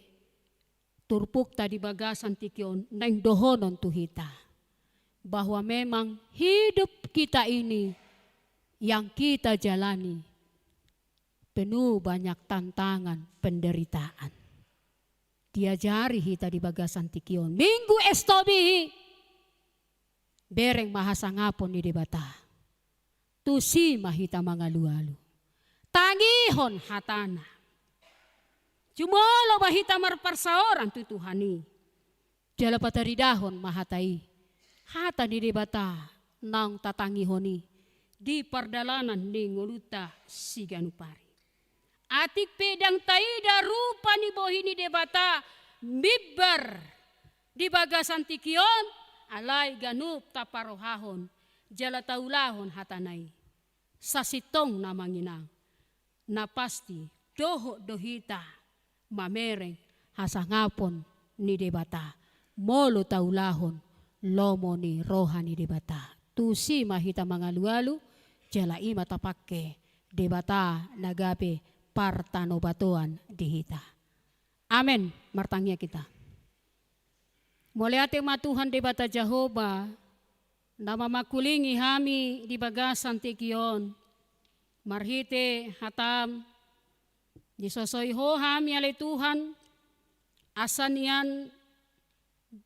turpukta di bagasan tingki on naeng dohonon tu hita bahwa memang hidup kita ini yang kita jalani penuh banyak tantangan, penderitaan. Diajari hita di bagasan tingki on. Minggu es tobi i, bereng ma hasangapon ni Debata. Tusi ma hita mangalualu. Tangihon hatana. Jumolo ma hita marparsaoran tu Tuhan i. Jala pataridahon ma hata i. Hata ni Debata naung tatangihon i di pardalanan ni ngolunta siganup ari. Atik pe ndang taida rupa ni bohi ni Debata mimbar di bagasan tingki on, alai ganup taparohahon jala taulahon hatana i. Sasintongna, amang inang, na pasti dohot do hita mamereng hasangapon ni Debata molo taulahon lomo ni roha ni Debata. Tusi ma hita mangalualu, jala i ma tapangke Debata na gabe partanobatoan di hita. Amen. Martangiang hita. Mauliate ma Tuhan Debata Jahowa, na mamangkulingi hami di bagasan tingki on. Marhite hatam, disosoi Ho hami, ale Tuhan, asa nian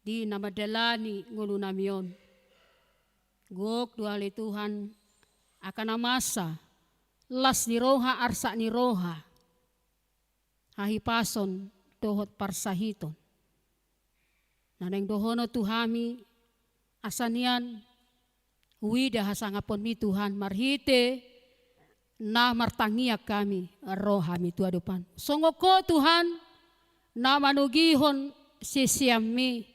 di na mandalani ngolunami on. Gok do, ale Tuhan, angka na masa las ni roha, arsak ni roha, hahipason dohot parsahiton. Na naeng dohonon tu hami, asa nian huida hasangaponmi Tuhan, marhite na martangiang hami, ro hami tu adopanmu. Songon Ho Tuhan, na manogihon siseanmi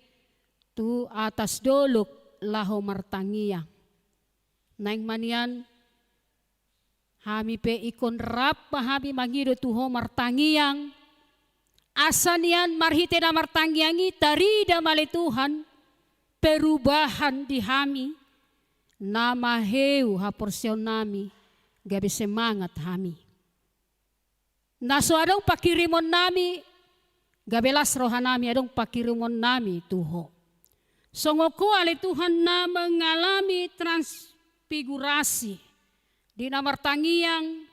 tu atas dolok laho martangiang. Naeng ma nian hami pe ingkon rap ma hami mangido tu Ho martangiang. Asa nian marhite na martangiang i tarida ma, ale Tuhan, perubahan di hami, na maheu haporseaonnami, gabe semangat hami. Na so adong panghirimonnami, gabe las rohanami adong pangkirumonnami tu Ho. Songon Ho ale Tuhan na mengalami transfigurasi, di na martangiang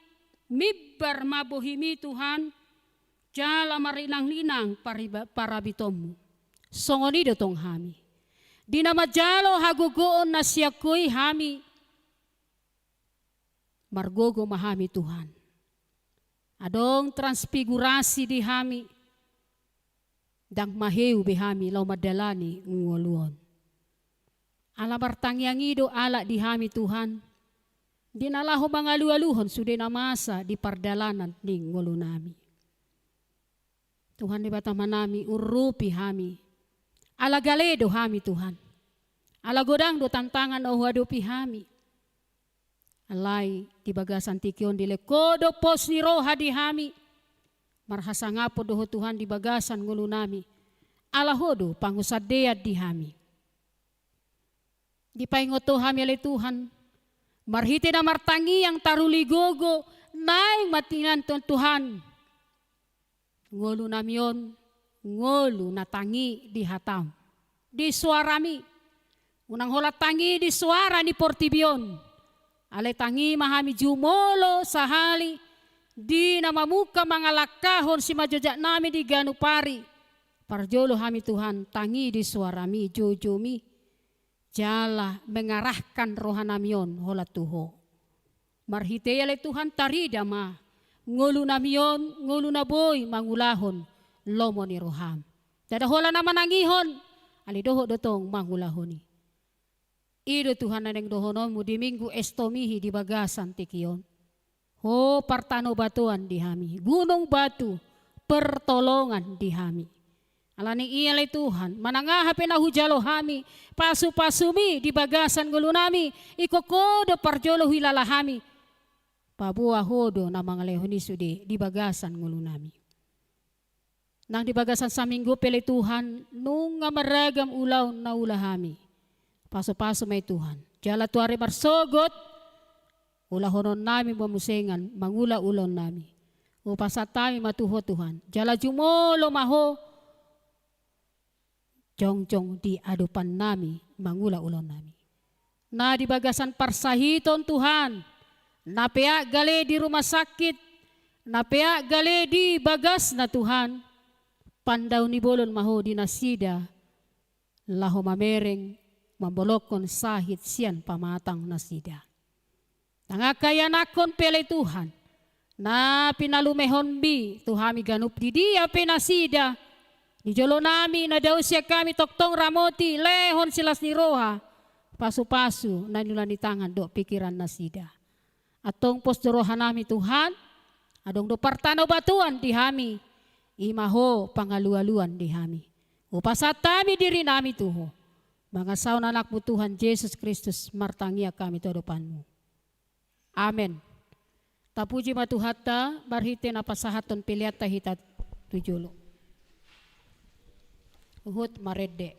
mimbar ma bohimi Tuhan, jala marinangrinang pariba-, parabitonmu. Songon i do tong hami. Di na manjalo hagogoon na sian Ho i hami, margogo ma hami Tuhan. Adong transfigurasi di hami, ndang maheu be hami laho mandalani ngolu on. Ala martangiang i do halak di hami Tuhan, di na laho mangalualuhon sude na masa di pardalanan ni ngolunami. Tuhan Debata Amanami, urupi hami. Ala gale do hami Tuhan. Ala godang do tantangan na huadopi hami. Alai di bagasan tingki on dilehon Ho do pos ni roha di hami. Marhasangapon do Ho Tuhan di bagasan ngolunami. Ala Ho do pangunsandean di hami. Dipaingot Ho hami ale Tuhan. Marhite na martangiang taruli gogo naeng ma tinanton Tuhan. Ngolunami on, ngolu na tangi di hataM, di soaraMi. Unang holan tangi di soara ni portibi on. Alai tangi ma hami jumolo sahali, di na mamungka mangalangkahon simanjojaknami di ganup ari. Parjolo hami Tuhan, tangi di soaraMi, joujoumi. Jala mengarahkan rohanami on holan tu Ho. Marhite i ale Tuhan tarida ma ngolunami on, ngolu na boi mangulahon lomo ni rohaM. Ndada holan na manangihon, alai dohot do tong mangulahon i. I do Tuhan na naeng dohononmu di Minggu Estomihi di bagasan tingki on. Ho partanobatoan di hami, gunung batu pertolongan di hami. Alani i ale Tuhan, manang aha pe na hujalo hami, pasupasuMi di bagasan ngolunami, ingkon Ho do parjolo huilala hami. Paboa Ho do na mangalehon i sude di bagasan ngolunami. Nang di bagasan saminggu pe ale Tuhan, nunga maragam ulaon na huula hami. Pasupasu ma i Tuhan. Jala tu ari marsogot, ulahononnami ma musengan mangula ulaonnami. Hupasahat hami ma tu Ho Tuhan. Jala jumolo ma Ho jongjong di adopannami mangula ulaonnami. Na di bagasan parsahiton Tuhan, na peak gale di rumah sakit, na peak gale di bagasna Tuhan, pandao ni bolon ma Ho di nasida, laho mamereng, mambolongkon sahit sian pamatang nasida. Nang angka ianakhon pe ale Tuhan, na pinalumehonMi tu hami ganup di dia pe nasida, di jolonami na dao sian hami tongtong ramoti, lehon silas ni roha, pasupasu na niula ni tangan dohot pingkiran nasida. Antong pos do rohanami Tuhan, adong do partanobatoan di hami, i ma Ho pangalualuan di hami. Hupasahat hami dirinami tu Ho. Mangasahon AnakMu Tuhan Jesus Kristus martangiang hami tu adopanMu. Amen. Tapuji ma Tuhanta, marhite na pasahathon peleanta hita tu jolo. Huhut marende.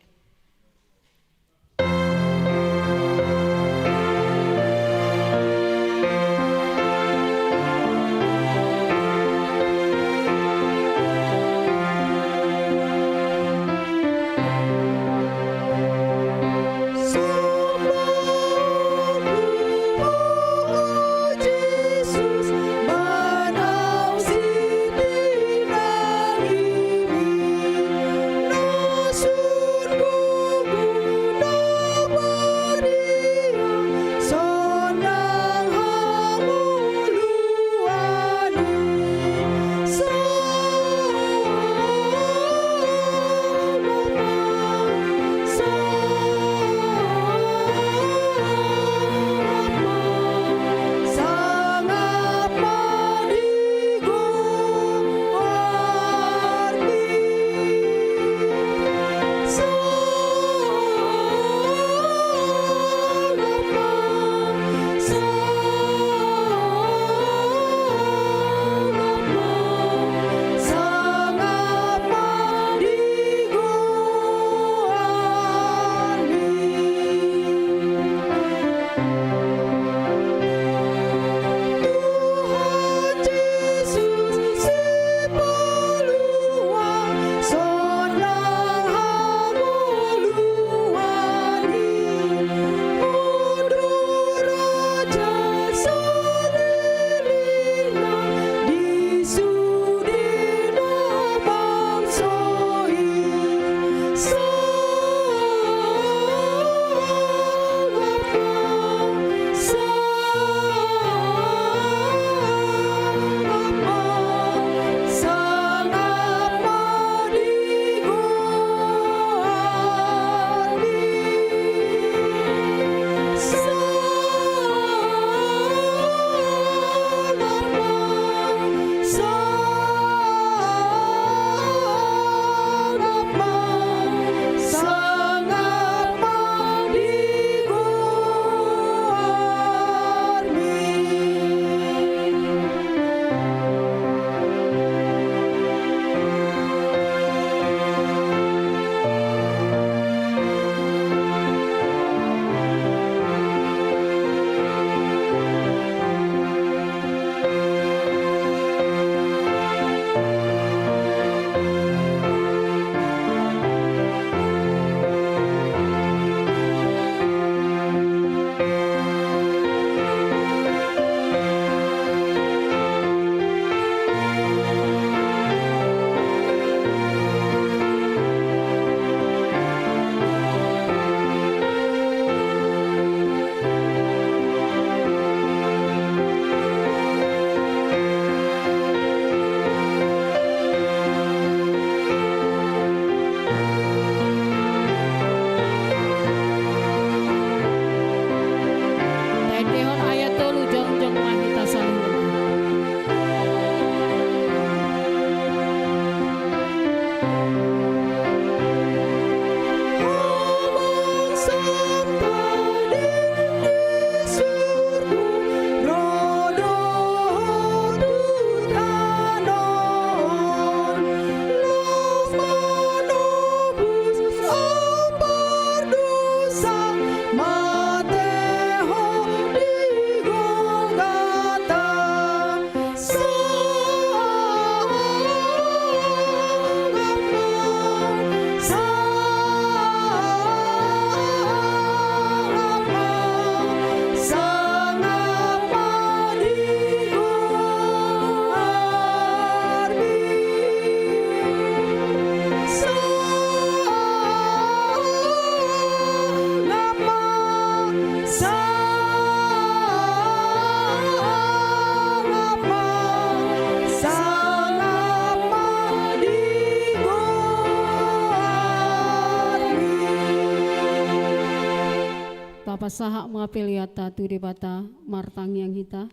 Sahat ma peleanta tu Debata, martangiang hita.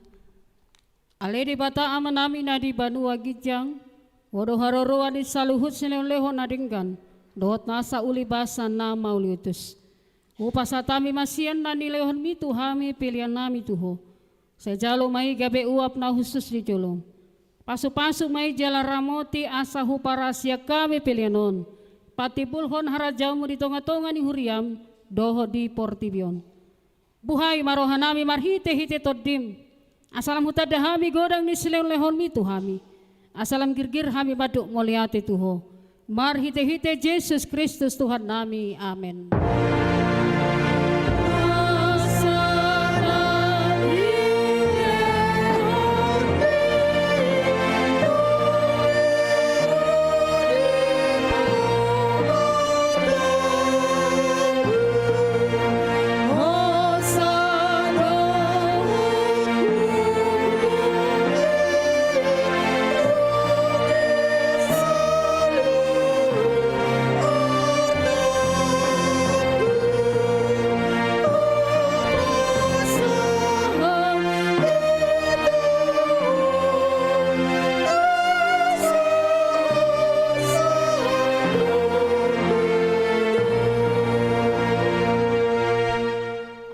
Ale Debata Amanami na di banua ginjang, Ho do haroroan ni saluhut silehonlehon na denggan dohot nasa ulibasa na mauliutus. Hupasahat hami ma sian na nilehonMi tu hami peleannami tu Ho. Sai jalo ma i gabe uap na hushus di jolom. Pasupasu ma i jala ramoti asa huparasian hami pelean on patimbulhon harajaonMu di tongatonga ni huriaM dohot di portibi on. Buhai ma rohanami marhitehite TondiM, asa lam hutanda hami godang ni silehonlehonMi tu hami, asa lam girgir hami mandok mauliate tu Ho. Marhitehite Jesus Kristus Tuhannami. Amen.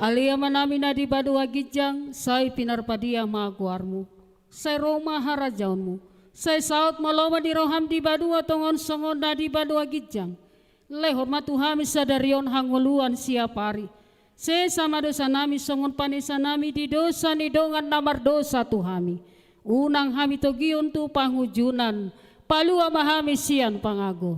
Ale Amanami na di banua ginjang, sai pinarbadia ma goarMu. Sai ro ma harajaonMu. Sai saut ma lomo ni rohaM di banua tonga on songon na di banua ginjang. Lehon ma tu hami sadari on hangoluan siapari. Sesa ma dosanami songon panesanami di dosa ni dongan na mardosa tu hami. Unang hami togihon tu pangunjunan. Palua ma hami sian pangago.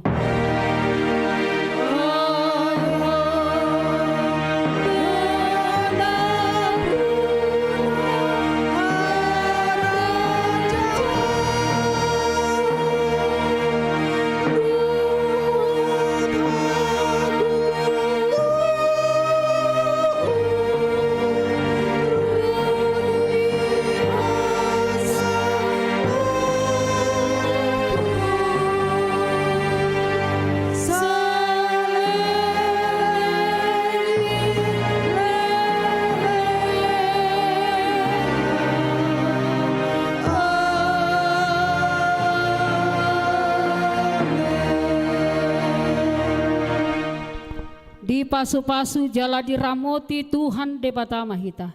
Dipasupasu jala diramoti Tuhan Debata ma hita.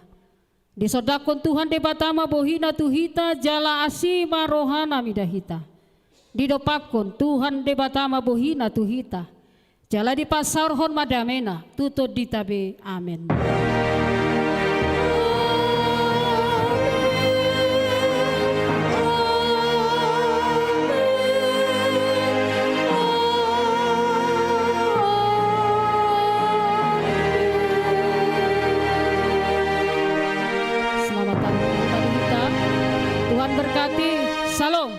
Disondangkon Tuhan Debata ma bohiNa tu hita jala asi ma rohaNa mida hita. Didompakkon Tuhan Debata ma bohiNa tu hita. Jala dipasaorhon ma dameNa tu tondinta be. Amen. Selamat hari Minggu bagi kita. Tuhan berkati. Shalom.